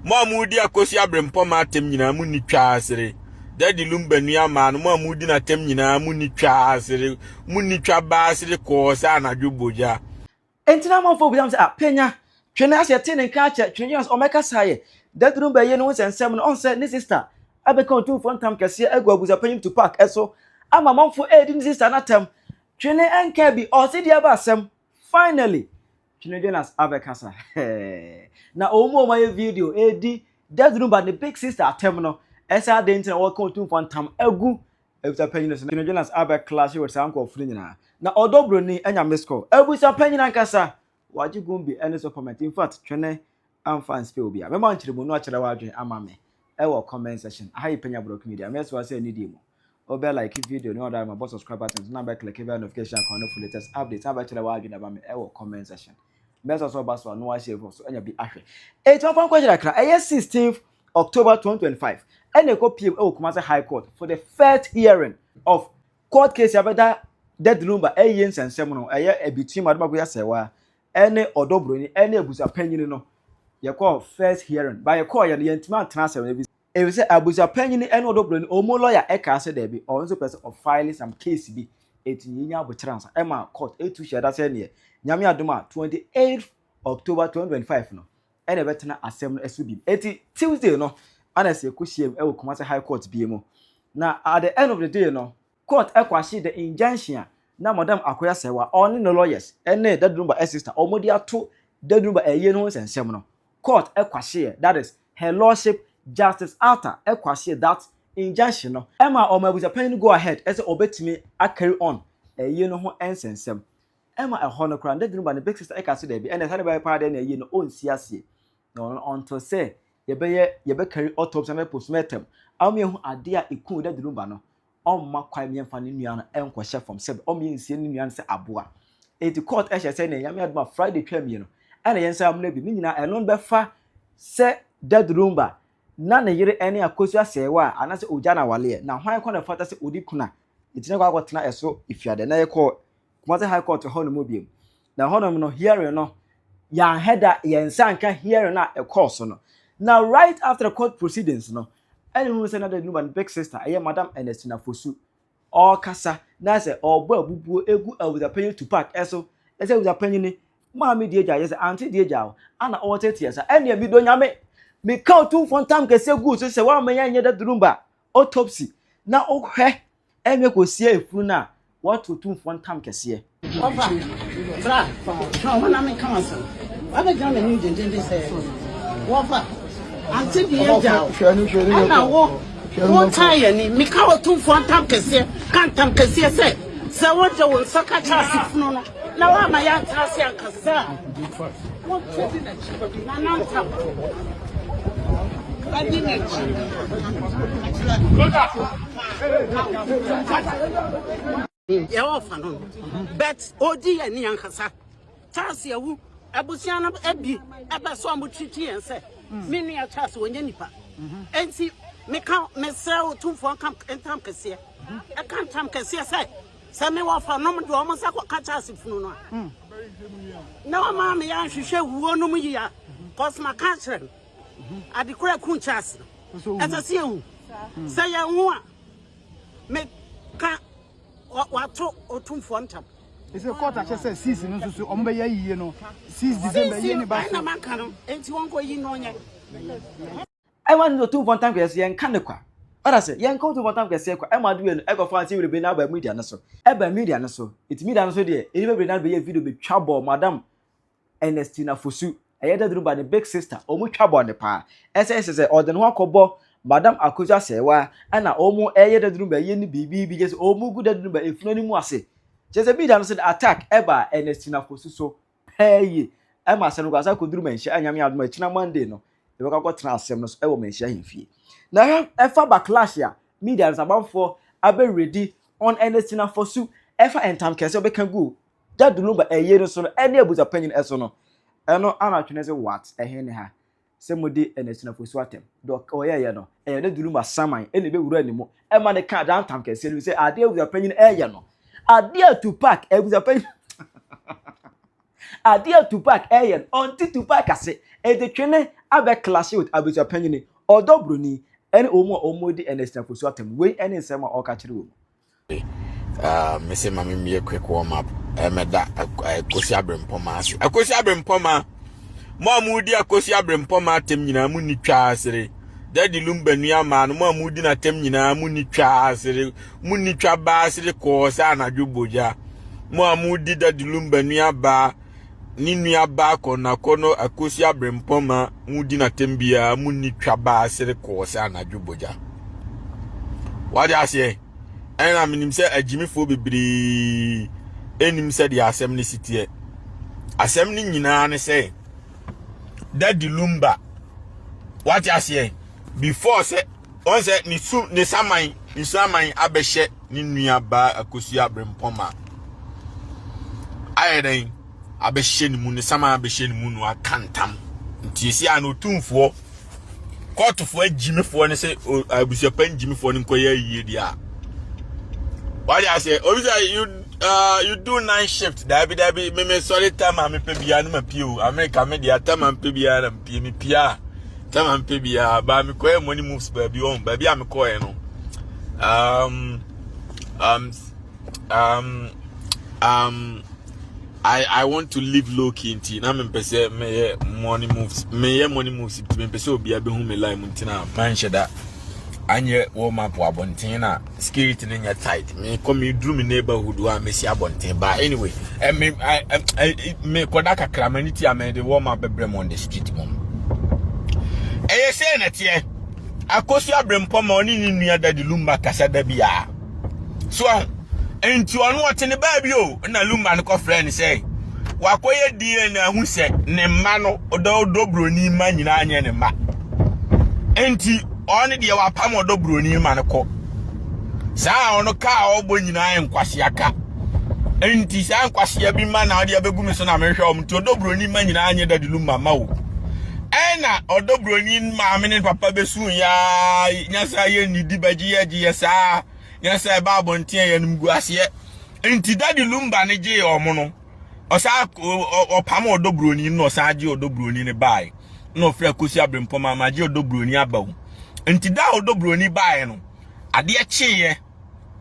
Mo a modi Akosua Brempɔma atɛm nyinaa mo ni twaa sere. Daddy Lumba nua maa no, mo a modi n'atɛm nyinaa mo ni twaa sere. Mo ni twa baa sere kɔɔ sɛ anadwo bogya. Enti na amanfoɔ bisa me sɛ, Ah, Penya, Twene ase yɛtee ne nka akyɛ, Twene gyina so ɔmmɛkasa yɛ. Daddy Lumba yie no ho nsɛnsɛm no, ɔn sɛ ne sister abɛka otumfoɔ ntam kɛseɛ agu abusuapanyin Tupac so ama amanfoɔ redi ne sister no atɛm. Twene nkaa bi, ɔse deɛ aba asɛm. Finally, Twene Jonas abɛkasa. Na wɔn mu a wɔayɛ video redi Daddy Lumba ne big sister atɛm no, ɛsɛ adɛn nti na wɔka otumfoɔ ntam agu abusuapanyin no so. Twene Jonas abɛ clash with saa nkurɔfo no nyinaa. Na ɔdɔ broni anya miss call. Abusuapanyin ankasa, wagye gumbi ne supplement. In fact, Twene amfa nspɛ obi a. Mɛma nkyerɛmu no akyerɛ w'adwene ama me ɛwɔ comment section. Aha yi Penya Borɔko Media. Mɛsɛ sɛ anidie mu. Wobɛ like video ne ɔda ma bɔ subscribe button so na bɛ click bell notification icon no for latest updates. Na bɛkyerɛ w'adwene ama me ɛwɔ comment section. Mɛsɛ sɛ ɔba so a na wahyɛ fo so anya bi ahwɛ. Eti wɔn kɔ kyerɛ ɛyɛ 16th October 2025 ɛna ɛkɔ piem ɛwɔ Kumasi High Court for the first hearing of court case abɛda Daddy Lumba ɛyɛ nsɛnsɛm no, ɛyɛ between Madam Akosua Serwaa ɛne Ɔdɔ Broni ɛne abusuapanyin no. Yɛkɔ first hearing ba, yɛkɔɔ yɛ no, yɛntumi antena asɛm no bi ebi sɛ abusuapanyin ɛne Ɔdɔ Broni ɔmo lawyer ɛka sɛ dɛbi, ɔno nso pɛ sɛ ɔfile some case bi, eti yɛnya abotire ansa ɛma court etu hyɛ da sɛ neɛ Nyame adom a, 28 October 2025 no ɛna ɛbɛtena asɛm no ɛso bi. Eti Tuesday no ana sɛ ɛkɔ hyia mu ɛwɔ Kumasi High Court bie mu. Na at the end of the day no, court ɛkɔ ahye the injunction a na Madam Akosua Serwaa ɔne ne lawyers ɛne Daddy Lumba sister ɔmo de ato Daddy Lumba ɛyie no ho nsɛnsɛm no. Court ɛkɔ ahye, that is Her Lordship Justice Arthur ɛkɔ ahye that injunction no ɛma ɔmo abusuapanyin no go ahead ɛsɛ ɔbɛtumi acarry on ɛyie no ho nsɛnsɛm. Ɛma ɛhɔ no koraa, Daddy Lumba ne big sister ɛka so dɛbi, ɛna ɛsɛ bɛyɛ paa deɛ na ɛyie no ɔnsi aseɛ na ɔno until sɛ yɛbɛyɛ yɛbɛcarry autopsy na postmortem ama yɛhu adeɛ a ekum Daddy Lumba no, ɔmma kwan mmiɛnfa ne nua no ɛnkɔhyɛ fam sɛ ɔmo yɛ nsie ne nua no sɛ aboa. Eti court ɛhyɛ sɛ ne Nyame adum a, Friday twɛ mmienu ɛna yɛn nsa amuna bi ne nyinaa ɛno bɛfa sɛ Daddy Lumba na ne yere ɛne Akosua Serwaa anaasɛ ogya na waleɛ na hwan kɔ na fata sɛ odi kuna eti ne kɔ akɔtena ɛso efiade. Na yɛkɔ Kumasi High Court hɔ nom biem na hɔnom no hearing no yɛn da yɛn nsa nka hearing a ɛkɔɔ so no. Na right after the court proceedings no, ɛna hu sɛ na Daddy Lumba ne big sister, ɛyɛ Madam Ernestina Fosu, ɔrekasa na sɛ ɔrebɔ abubuo egu abusuapanyin Tupac ɛso, ɛsɛ abusuapanyin ni maame die gya yɛ sɛ ante die gya o ana ɔretete ɛsa ɛnea mi do Nyame meka otumfoɔ ntam kɛseɛ gu so sɛ wɔama yɛn nyɛ Daddy Lumba autopsy na ɔhwɛ ɛmɛ kɔsie efunu no a wɔato otumfoɔ ntam kɛseɛ. Ɔfa bra na ɔhɔ na menka wasɛm wabɛgyina m'anim dendenden sɛ wɔfa ante deɛ gya wo ɛna wo wotaa yɛ ni. Meka ɔtumfoɔ ntam kɛseɛ, ka ntam kɛseɛ sɛ wode wo nsa ka kyerɛ asefunu no na woama yɛantena ase ankasa a, wonto di n'akyi na nantam adi n'akyi. Yɛwɔ fa no, but ɔdi yɛ ni ankasa. Charles yɛwu abusua no abi ɛbɛ so a motwitwi yɛn sɛ me nua Charles wɔnyɛ nipa. Enti meka mesrɛ wo tumfoɔ nka ntam kɛseɛ, ɛka ntam kɛseɛ sɛ mewɔ fa nom de ɔmo nsa kɔka Charles funu no a na ɔma me yɛanhwehwɛ wuo no mu yie a kɔs maka akyerɛ no ade kora ku Charles no, ɛsɛ sɛ yɛhu sɛ yɛnho a meka wato otumfoɔ ntam. Ɛsɛ court akyɛ sɛ 6 no nso so ɔmo bɛyɛ yie no 6 December yie ne ba so so. Ɛna maka no, enti wɔnkɔ yi no ɔnyɛ. Ɛma no otumfoɔ ntam kɛseɛ yɛnka ne kwa ɔda sɛ yɛnka otumfoɔ ntam kɛseɛ kwa. Ɛma adeɛ no ɛkɔfa nsi bebree na aba media no so, ɛba media no so. Eti media no so deɛ, ɛni bebree na bɛyɛ video bɛtwa bɔ Madam Ernestina Fosu, ɛyɛ Daddy Lumba ne big sister. Ɔmo twa bɔ ne paa ɛsɛ sɛ ɔde ne ho akɔbɔ Madam Akosua Serwaa ɛna ɔmo ɛyɛ Daddy Lumba ɛyɛ ne biribi bi kyɛ sɛ ɔmo gu Daddy Lumba efunu anim ase kyɛ sɛ media no so de attack ɛba Ernestina Fosu so pɛɛ yie. Ɛma asɛm no kɔ asa akɔduru Manhyia. Anyame adom akyina Monday no yɛbɛkɔ akɔtena asɛm no so ɛwɔ Manhyia ahemfie. Na ɛhwɛ ɛfa backlash a media no sabanfoɔ abɛredi on Ernestina Fosu ɛfa ntam kɛse ɔbɛka gu Daddy Lumba ɛyɛ no so no ɛne abusuapanyin ɛso no, ɛno ana atwene sɛ what ɛhe ne ha sɛ mo de Ernestina Fosu atɛm deɛ ɔyɛyɛ no ɛyɛ Daddy Lumba saman ɛna ɛbɛwura ne mu ɛma ne ka dan ntam kɛseɛ no sɛ adeɛ abusuapanyin ɛyɛ no, adeɛ a Tupac abusuapanyin, adeɛ a Tupac ɛyɛ no, ɔnte Tupac ase. Ɛde twene abɛ clash with abusuapanyini Ɔdɔ Broni ɛne wɔn a wɔn di Ernest Afosu atam. Wei ɛne nsɛm a ɔka kyerɛ wɔn. Mese ma memmie quick warm up. Mɛda Akosi Abrempɔma ase. Akosi Abrempɔma, mo a modi Akosi Abrempɔma atam nyinaa mo ni twaa asere. Daddy Lumba nua maa no, mo a modi n'atam nyinaa mo ni twaa asere. Mo ni twa baa asere kɔɔ sɛ anadwo bogya. Mo a modi Daddy Lumba nua baa ne nua baa kɔnakɔnɔ Akosi Abrempɔma modi n'atam biara mo ni twa baa asere kɔɔ sɛ anadwo bogya. Wade aseɛ? Ɛna menim sɛ agyimifoɔ bebree ɛnim sɛdeɛ asɛm no si teɛ. Asɛm no nyinaa ne sɛ Daddy Lumba, wate aseɛ, before sɛ wɔn sɛ ne su ne saman ne saman abɛhyɛ ne nua baa Akosua Brempɔma ayɛ dɛn abɛhyɛ ne mu, ne saman abɛhyɛ ne mu no aka ntam. Nti esi a no otumfoɔ kɔɔtofoɔ agyimifoɔ ne sɛ abusuapa ngyimifoɔ no nkɔyɛ ayie deɛ a wade aseɛ. Obi sɛ you do night shift. Daabi, daabi, me me sɔre time a mepɛ biara no ma pie o. America me deɛ, time a mepɛ biara na mepie. Me pie a, time a mepɛ biara ba. Mekɔyɛ money moves baabi wɔn baabi a mekɔɛ no, I want to live low key, nti na mempɛ sɛ meyɛ money moves. Meyɛ money moves nti mempɛ sɛ obiara bɛhu me line mu, nti na manhyɛ da anyɛ warm up wɔ abɔnten na security no nyɛ tight. Mekɔ meduru me neighborhood hɔ a, mesi abɔnten ba. Anyway, me mekɔda kakra m'ani ti a mede warm up bɛbrɛ mu on the street mu. Ɛyɛ sɛ na teɛ Akosi Abrempɔ ma ɔne ne nua Daddy Lumba kasa da biara so aho. Nti ɔno ɔte ne baabi o, na Lumba no kɔfrɛ no sɛ wakɔyɛ DNA ahu sɛ ne mma no ɔdɔ ɔdɔ buroni mma nyinaa nyɛ ne mma, nti ɔno deɛ wapam ɔdɔ buroni ma no kɔ. Saa ɔno kaa ɔbɔ nyinaa yɛ nkwasea ka, nti saa nkwasea bi ma na ɔde abɛgu me so na mehwɛ ɔmo. Nti ɔdɔ buroni mma nyinaa nyɛ Daddy Lumba ma o. Ɛna ɔdɔ buroni maame ne papa bɛsu yaa nyasa yɛ nidi bɛgye yɛ gye yɛ saa nyasa ɛba abɔnten a yɛnum gu aseɛ. Nti Daddy Lumba ne gye ɔmo no, ɔsaa ɔpam ɔdɔ buroni no na ɔsan gye ɔdɔ buroni no bae na ɔfrɛ Kosi Abrempɔma ma gye ɔdɔ buroni aba o. Nti da a ɔdɔ buroni bae no, adeɛ kyeeɛ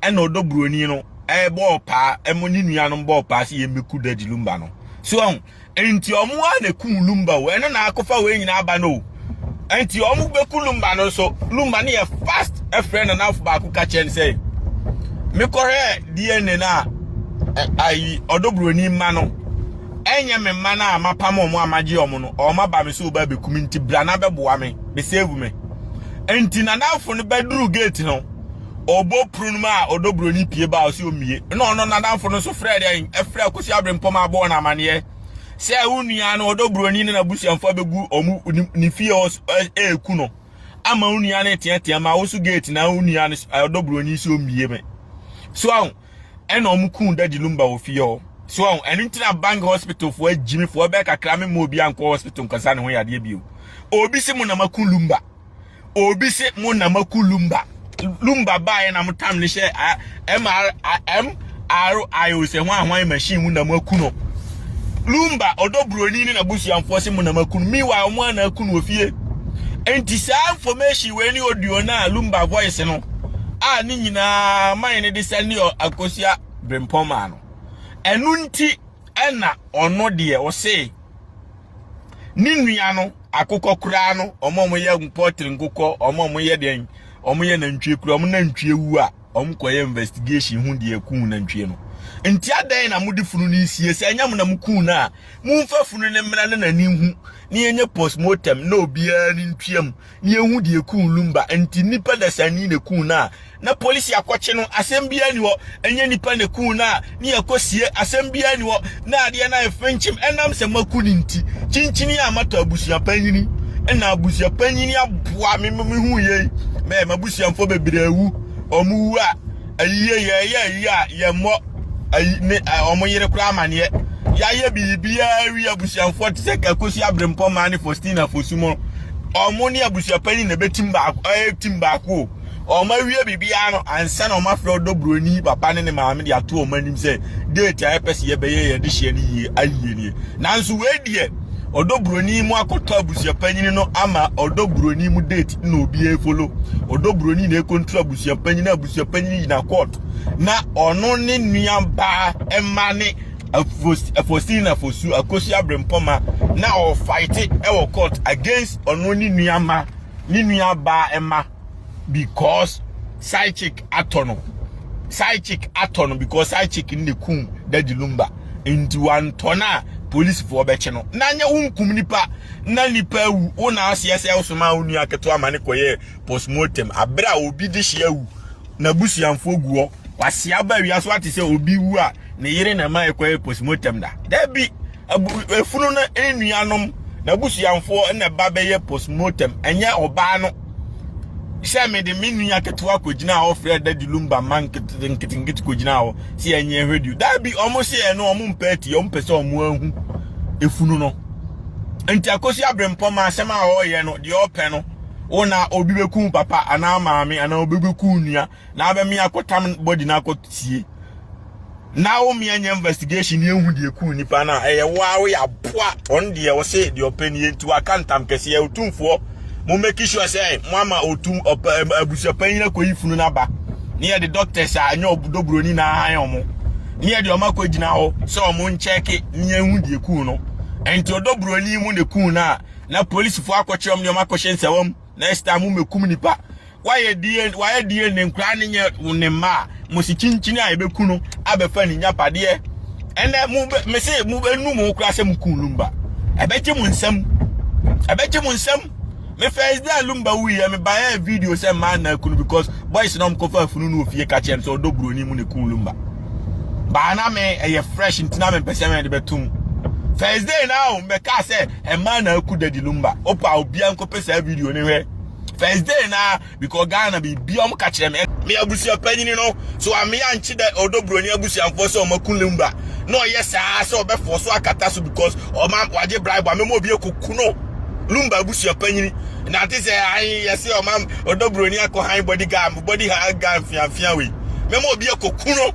ɛna ɔdɔ buroni no ɛbɔɔ paa ɛmo ne nuanom bɔɔ paa sɛ yɛmmɛku Daddy Lumba no so ɔho. Nti ɔmo a na kum Lumba o, ɛno na akɔfa wei nyinaa aba no o. Nti ɔmo bɛku Lumba no nso, Lumba no yɛ fast ɛfrɛ nanafo baako ka kyerɛ no sɛ mekɔhwɛ DNA no a, ayi ɔdɔ buroni mma no ɛnyɛ me mma no a mapam ɔmo a magye ɔmo no. Ɔmo aba me sɛ ɔba bɛku me, nti bra na bɛboa me bɛsave me. Nti nanafo no bɛduru gate no, ɔbɔ puru no mu a, ɔdɔ buroni pie ba a ɔsɛ ɔmmie. Na ɔno nadamfo no nso frɛ dɛn ɛfrɛ Akosi Abrempɔm abɔɔ no amanneɛ sɛ wo nua no ɔdɔ buroni ne n'abusuamfo abɛgu ɔmo ne fie ɛɛku no ama wo nua no teatea ma wo so gate na wo nua no ɔdɔ buroni sɛ ɔmmie me so aho. Ɛna ɔmo kun Daddy Lumba wɔ fie hɔ so aho. Ɛno nti na bank hospital foɔ agyimi foɔ bɛɛ kakra me ma obi ankɔ hospital nkasa ne ho yadeɛ bio. Obi se mo na maku Lumba, obi se mo na maku Lumba. Lumba baeɛ na mo tam ne hyɛ MR MRI o sɛ ho ahwan machine mu na mo aku no. Lumba ɔdɔ buroni ne n'abusuafoɔ se mo na maku no. Meanwhile, ɔmo ana aku no wɔ fie. Nti saa information wei ne audio no a Lumba voice no a ne nyinaa man ne de sɛ ne Akosua Brempɔmaa no, ɛno nti ɛna ɔno deɛ ɔse ne nua no akokɔ koraa no, ɔmo a ɔmo yɛ mpɔtiri nkokɔ, ɔmo a ɔmo yɛ deɛn, ɔmo yɛ nantwie koraa, ɔmo nantwie wu a, ɔmo kɔyɛ investigation ho deɛ kun nantwie no. Nti adan na mo de funu no sie sɛ ɛnyɛ mo na mo kun no a, momfa funu no mmra ne n'ani hu ne yɛnyɛ postmortem na obiara ne ntuam ne yɛhu deɛ kun Lumba. Nti nipa dasani na kun no a, na polisi akɔkye no, asɛm biara ni hɔ. Ɛnyɛ nipa na kun no a, ne yɛkɔ sie, asɛm biara ni hɔ na adeɛ no ayɛ fenkyem. Ɛnam sɛ maku ne nti kyinkyini a matɔ abusua panyini ɛna abusua panyini aboa me me hu yei mɛ m'abusuafoɔ bebree awu. Ɔmo wu a, ayie yɛyɛ ayie a, yɛmmɔ ayi ne ɔmo yere koraa amaneɛ. Yɛayɛ biribiara wie, abusuafoɔ te sɛ Kakosi Abrempɔ maa ne Faustina Fosu mo, ɔmo ne abusua panyin na ɛbɛtim baako, ɛyɛ tim baako o. Ɔmo awie biribiara no ansa na ɔmo afrɛ ɔdɔ buroni papa ne ne maame de ato ɔmo anim sɛ date a yɛpɛ sɛ yɛbɛyɛ yɛde hyɛ no yie ayie nie. Nanso wei deɛ Ɔdɔ buroni mu akɔtɔ abusuapanyini no ama ɔdɔ buroni mu date na obi efolo. Ɔdɔ buroni na ekontrol abusuapanyini, abusuapanyini gyina court na ɔno ne nua baa ɛma ne Faustina Fosu Akosua Brempɔma na ɔfight ɛwɔ court against ɔno ne nua ma ne nua baa ɛma because side chick atɔ no, side chick atɔ no, because side chick ne kum Daddy Lumba. Nti wantɔ no a, polisifoɔ bɛkye no. Na nyɛ wonkum nipa na nipa awu, wo na aseɛ sɛ wosoma wo nua ketewa ma ne kɔyɛ postmortem abere a obi de hyia awu na busuamfoɔ gu hɔ. Wasia ba wia so ate sɛ obi wu a, ne yere na ma ɛkɔyɛ postmortem da? Dabi, efunu no nuanom na busuamfoɔ na ba bɛyɛ postmortem, ɛnyɛ ɔbaa no. Sɛ mede me nua ketewa kɔgyina hɔ frɛ Daddy Lumba ma nketenkete kɔgyina hɔ sɛ yɛnyɛ hwɛ dabi, ɔmo sɛ ɛno ɔmo mpɛ ati, ɔmo pɛ sɛ ɔmo ahu efunu no. Nti Akosi Abrempɔma, asɛm a ɔreyɛ no deɛ ɔpɛ no, wo na obi bɛku papa anaa maame anaa obi bɛku nua na abɛmi akɔtam body na akɔtie na wo mmea nyɛ investigation ne ehu deɛ ku nipa na ɛyɛ wo a woyɛ aboa. Ɔno deɛ ɔse deɛ ɔpɛ nie, nti waka ntam kɛseɛ. Otumfoɔ, mo make sure sɛ mo ama otum ɔpɛ abusuapanyin akɔyi funu n'aba ne yɛde doctors a ɛnyɛ ɔdɔburoni na ahan ɔmo ne yɛde ɔmo akɔgyina hɔ sɛ ɔmo nkyɛke ne ehu deɛ ku no. Nti ɔdɔburoni mu ne ku no a, na polisifoɔ akɔkyerɛ ɔmo ne ɔmo akɔhyɛ nsɛwɔm. Next time mo mɛkum nipa, wayɛ DNA, wayɛ DNA, nkura ne nyɛ ne mma a mo si kyinkyini a yɛbɛku no abɛfa ne nyapadeɛ. Ɛnɛ mo bɛ me se mo bɛ nu mo kura sɛ mo kun Lumba, ɛbɛgye mo nsam, ɛbɛgye mo nsam. Me first day Lumba wuyɛ, me ba yɛ video sɛ mmaa na kunu because boys na ɔmo kɔfa afunu no ofie ka kyerɛ sɛ ɔdɔ buroni mu ne kun Lumba baa na me ɛyɛ fresh, nti na me mpɛ sɛ me de bɛtum. First day na o mbɛka sɛ mmaa na aku Daddy Lumba. Opa obia nkɔpɛ saa video ne hwɛ first day na, because Ghana biribi ɔmo ka kyerɛ me. Me abusua panyini no so amea nkye dɛ ɔdɔ buroni abusuafoɔ sɛ ɔmo aku Lumba na ɔyɛ saa sɛ ɔbɛfɔ so akata so because ɔma wagye bribe a mɛma obi ekoku no. Lumba abusua panyini na ate sɛ ayi yɛsɛ ɔma ɔdɔ buroni akɔ han body guard, body guard mfiamfia wei, mɛma obi ekoku no.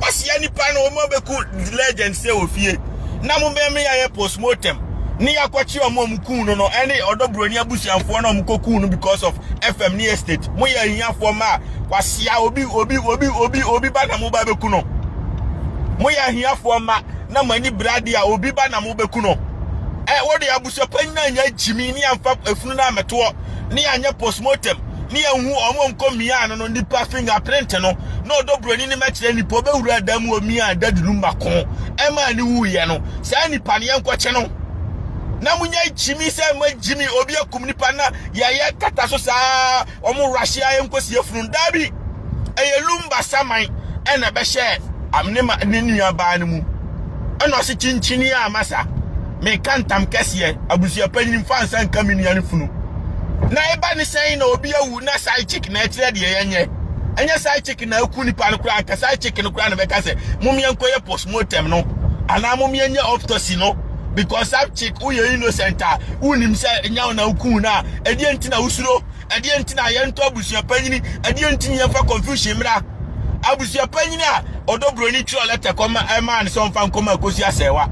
Wasia nipa no, ɔmo bɛku legend sɛ wɔ fie na mo bɛn mi ayɛ postmortem ne yakɔkye ɔmo ɔmo kun no ɛne ɔdɔ buroni abusuafoɔ na ɔmo kɔ kun no because of FM ne estate. Mo yɛ ahiafoɔ ma wasia obi obi obi obi obi ba na mo ba bɛku no. Mo yɛ ahiafoɔ ma na mo ani brade a obi ba na mo bɛku no. Ɛ wɔde abusua panyin a nyɛ gyimi ne yɛmfa efunu na amɛtoɔ ne yɛanyɛ postmortem ne yɛnhu ɔmo nkɔ mia no nipa fingerprint no na ɔdɔ buroni ne mɛkyerɛ nipa ɔbɛwura dan mu omia Daddy Lumba ko ɛma ne wuyɛ no. Saa nipa no yɛnkɔkye no na munya gyimi sɛ mo gyimi obi akum nipa na yɛyɛ kata so saa ɔmo rahyia yɛnkɔsie funu. Daabi, ɛyɛ Lumba saman ɛna ɛbɛhyɛ ne ma ne nua baa no mu ɛna ɔse kyinkyini a masa meka ntam kɛseɛ, abusua panyin mfa nsa nka me nua no funu. Na ɛba ne sɛn na obi awu na side chick na ɛkyerɛ deɛ yɛnyɛ? Ɛnyɛ side chick na aku nipa no koraa, nka side chick no koraa na bɛka sɛ mommyɛ nkɔyɛ postmortem no anaa mommyɛ nyɛ autopsy no, because side chick woyɛ innocent a wonim sɛ ɛnya wo na woku no a, ɛdeɛ nti na wosuro? Ɛdeɛ nti na yɛntɔ abusua panyini? Ɛdeɛ nti na yɛmfa confusion mmra? Abusua panyini a ɔdɔ buroni twerɛ letter kɔma ɛmaa no sɛ ɔmfa nkɔma Akosi Asɛewa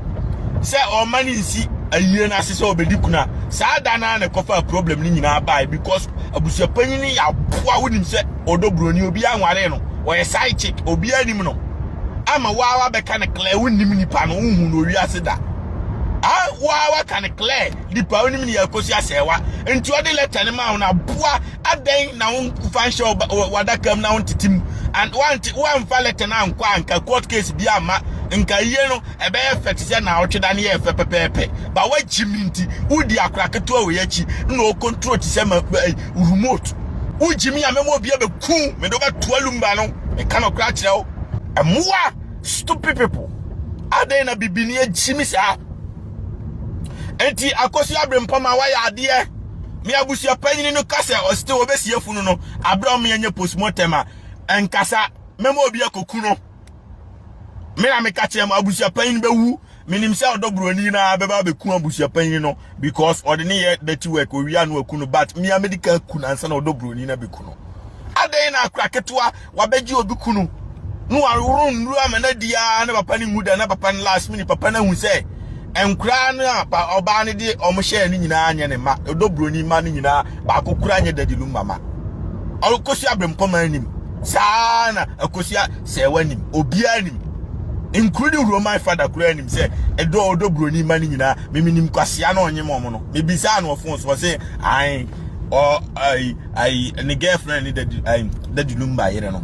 sɛ ɔma ne nsi ayie no ase sɛ ɔbɛdi kuna saa da no na ɛkɔfa problem no nyinaa bae, because abusua panyini yɛ aboa. Wonim sɛ ɔdɔ buroni obi anware no, ɔyɛ side chick, obi anim no ama waa wabɛka no clear. Wonim nipa no, wohu no owiase da ah, waa waka no clear, nipa wonim ne yɛ Akosi Asɛewa. Nti ɔde letter no ma wo no, aboa adɛn na womfa nhyɛ wadaka mu na wontete mu and wante wamfa letter no ankɔ a, nka court case bi ama nka yie no ɛbɛyɛ fɛ te sɛ na ɔtwe da no yɛ fɛ pɛpɛɛpɛ ba. Wagyi mi nti wodi akora ketewa wɔ akyi na ɔcontrol te sɛ ma remote. Wogyi mi a, mɛma obi abɛku mede wobɛtoa Lumba no. Meka no kora kyerɛ wo, ɛmmoa stupid people. Adɛn na bibini agyi mi saa? Nti Akosi Abrempɔm a wayɛ adeɛ, me abusua panyini no ka sɛ ɔsete wɔbɛsie funu no aberɛ ɔmo yɛnyɛ postmortem a ɛnkasa, mɛma obi akɔku no. Me na meka kyerɛ mo, abusua panyin bɛwu. Menim sɛ ɔdɔ buroni na bɛba abɛku abusua panyin no because ɔde ne yɛ dirty work owia no aku no, but me a medi ka ku nansa na ɔdɔ buroni na bɛku no. Adɛn na akora ketewa wabɛgye obi kunu na waworo nnuro ama no adi a na papa no nwu da, na papa no last minute papa no ahu sɛ Nkoraa no a ɔbaa no de wɔn hyɛɛ no nyinaa nyɛ ne mma. Ɔdɔ buroni mma no nyinaa baako koraa nyɛ Daddy Lumba ma. Ɔkosua Brempɔma anim. Saa na Akosua Sɛɛwa nim. Obiara nim. Including Roman father koraa nim sɛ ɛdɔ ɔdɔ buroni mma no nyinaa. Memenim kwasea na ɔnyem wɔn no. Mebisaa no wɔ phone so ɔse ae ɔ ayi ayi ne girlfriend ne Daddy ayi Daddy Lumba yere no.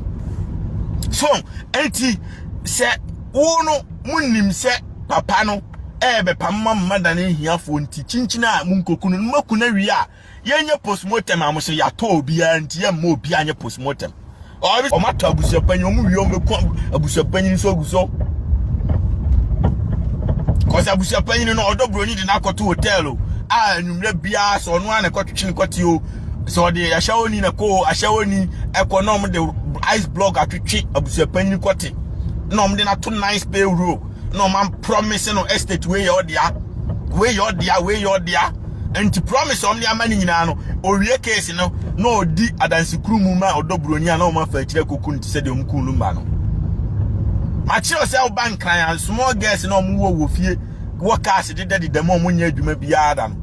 So enti sɛ wo no munim sɛ papa no ɛrebɛpam ma mma dane ahiafoɔ nti kyinkyin a monkoku no no moaku no awie a yɛnyɛ postmortem a mo sɛ yɛatɔ obiara nti yɛmma obiara nyɛ postmortem. Wɔn atɔ abusuapanyin wɔn wie wɔn bɛku abusuapanyin nso agu so. Kɔsɛ abusuapanyin no ɔdɔ buroni de no akɔto hotel o a anwummerɛ biara sɛ ɔno ara na ɛkɔtwetwe no kɔte o sɛ ɔde ahyɛwoni na kɔ ahyɛwoni ɛkɔ na wɔn de ice block atwetwe abusuapanyin kɔte na wɔn de no ato nice pay roll na ɔma promise no estate wei yɛ ɔdea wei yɛ ɔdea wei yɛ ɔdea nti promise ɔmo de ama ne nyinaa no owie case no na ɔdi adansekuru mu ma ɔdɔ buroni a na ɔmo afa akyire koku no te sɛ deɛ ɔmo kun no mma no makyerɛw sɛ ɔba nkran a small girls na ɔmo wɔ wɔ fie wɔ cars deda deda mu ɔmo nyɛ adwuma biara da no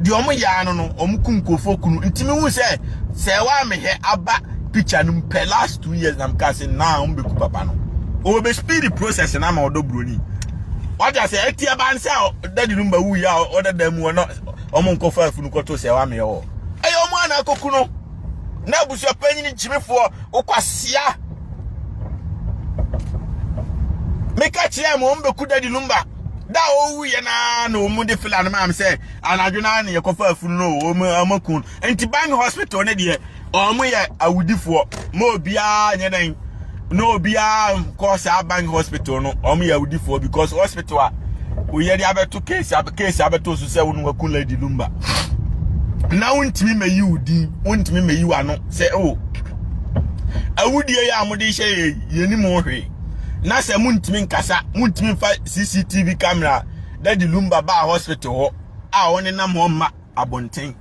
deɛ ɔmo yɛ ano no ɔmo ku nkurɔfoɔ kunu nti mehu sɛ sɛ ɛwɔ amehɛ aba picture no pɛ last 2 years na meka sɛ naa ɔmo bɛku papa no ɔbɛ speed process na ama ɔdɔ buroni wate ase ɛti ɛba ne sɛ daddy no mba wuyi a ɔdada mu ɔno ɔmo nkɔfa afunu kɔto sɛ ɛwɔ amehɛ hɔ ɛyɛ ɔmo ana akɔku no na abusua panyin gyimifoɔ wokwasia meka kyerɛ mo ɔmo bɛku daddy no mba da a ɔwu yɛ naa na ɔmo de fila no maa me sɛ anadwo naa na yɛkɔfa afunu no ɔmo ɔmo kun nti bank hospital ne deɛ ɔmo yɛ awudifoɔ ma obiara nyɛ dɛn na obiara kɔ saa bank hospital no. Ɔmo yɛ awudifoɔ because hospital a oyɛ de abɛto case abɛto so sɛ wɔn wakun Lady Lumba na wontumi mɛyi wo din, wontumi mɛyi w'ano sɛ o awudie yɛ a mode hyɛ yɛ yɛnim ho hwee na sɛ montumi nkasa, montumi mfa CCTV camera. Daddy Lumba baa hospital hɔ a ɔnenam hɔ mma abɔnten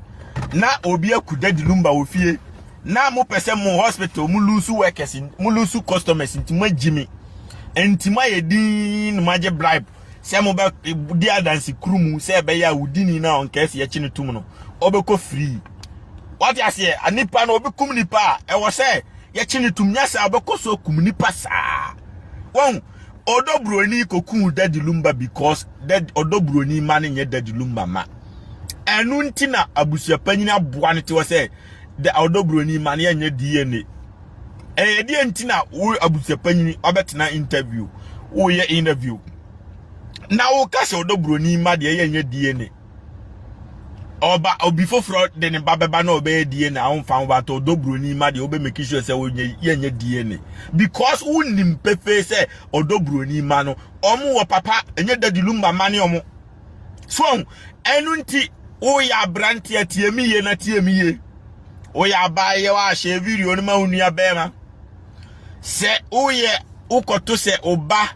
na obi aku Daddy Lumba wɔ fie na mopɛ sɛ mo hospital mo lose workers, mo lose customers, nti mo agyi me nti mo ayɛ din na mo agye bribe sɛ mo bɛ di adansi kuru mu sɛ ɛbɛyɛ a wodini na ɔnkɛse yɛkyi no tum no ɔbɛkɔ free. Wate aseɛ? Nipa no obi kum nipa a ɛwɔ sɛ yɛkyi no tum nyɛ sɛ ɔbɛkɔ so kum nipa saa. Wɔn ɔdɔ buroni kokun Daddy Lumba because ɔdɔ buroni ma no nyɛ Daddy Lumba ma. Ɛno nti na abusuapanyin aboa no te hɔ sɛ de ɔdɔ buroni ma no yɛnyɛ DNA. Ɛyɛ deɛ nti na wo abusuapanyin ɔbɛtena interview, woyɛ interview na woka sɛ ɔdɔ buroni ma deɛ yɛnyɛ DNA. Ɔba obi foforɔ de ne ba bɛba na ɔbɛyɛ DNA a ɔmfa ho ba to ɔdɔ buroni ma deɛ wobɛ make sure sɛ wonyɛ yɛnyɛ DNA because wonim pefee sɛ ɔdɔ buroni ma no ɔmo wɔ papa ɛnyɛ Daddy Lumba ma ne ɔmo so. Ɛno nti woyɛ aberanteɛ, tie mi yie na tie mi yie. Woyɛ abaayewa, ahyɛ video no ma wo nua bɛrima sɛ woyɛ wokɔto sɛ ɔba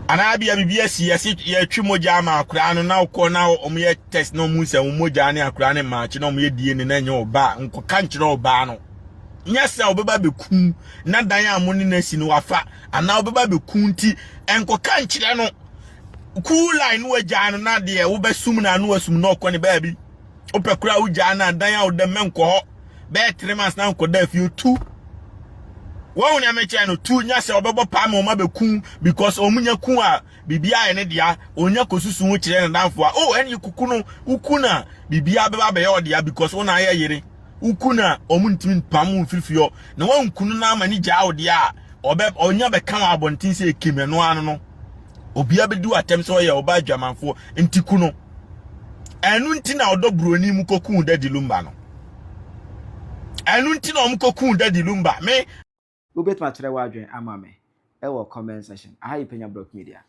anaa bia biribi asi yɛsi yɛtwe mogya ama akwaraa no na wokɔ na ɔmo yɛ test na ɔmo sɛ ɔmo mogya ne akwaraa ne maakye na ɔmo yɛ DNA na ɛnyɛ ɔbaa nkɔka nkyerɛ ɔbaa no nyɛ sɛ ɔbɛba bɛku na dan a mo ne no asi no wafa anaa ɔbɛba bɛku nti nkɔka nkyerɛ no. Cool line no wagyaa no na deɛ wobɛsum na ano asum na ɔkɔ ne baabi wopɛ koraa wogyaa no dan a woda mɛnkɔ hɔ bɛyɛ 3 months na nkɔda afie tu. Wɔn nea mekyɛn no tu nya sɛ ɔbɛbɔ paa ma ɔma bɛku because ɔmo nya ku a biribiara yɛ ne dea. Onya kɔsusu ho kyerɛ ne danfo a oh ɛne kuku no woku na biribiara bɛba bɛyɛ ɔdea because wɔn ayɛ yere woku na ɔmo ntumi mpam wo mfirifiri hɔ na wɔnku no na ama ne gyaa wo deɛ a ɔbɛ ɔnya bɛka wɔ abɔnten sɛ ekim ɛno ano no obiara bɛdi w'atɛm sɛ ɔyɛ ɔba adwamanfoɔ nti ku no. Ɛno nti na ɔdɔ buroni mu kɔkuu Daddy Lumba no. Ɛno nti na ɔmo kɔkuu Daddy Lumba me. Wobɛtumi akyerɛ w'adwene ama me ɛwɔ comment section aha yi. Panya Block Media.